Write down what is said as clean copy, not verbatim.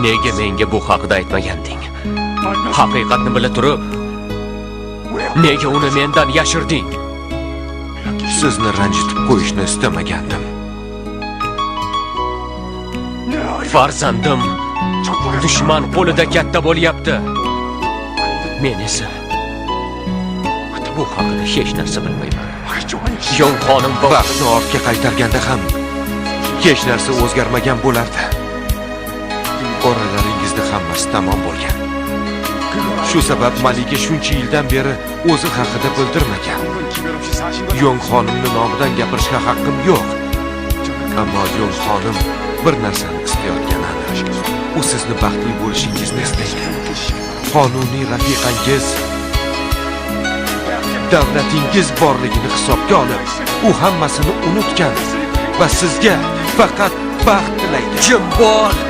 Nega menga bu haqida aytmaganding? Haqiqatni bila turib, nega uni mendan yashirding? Sizni ranjitib qo'yishni istamagandim. Farzandim dushman qo'lida katta bo'lyapti. Men esa bu haqida hech narsa bilmayman. Yong xonim va Vaqtni ortga qaytarganda ham hech narsa o'zgarmagan bo'lardi. Oralaringizda hammasi tamom bo'lgan. Shu sabab Malika shuncha yildan beri o'zi haqida bildirmagan. Yong xonimni nomidan gapirishga haqqim yo'q. Ammo Yong xonim bir narsani istayotgani aniq. U sizni baxtli bo'lishingizni istaydi. Qonuniy rafiqangiz, davlatingiz borligini hisobga olib, u hammasini unutgan va sizga faqat baxt tilaydi. Jim bo'l!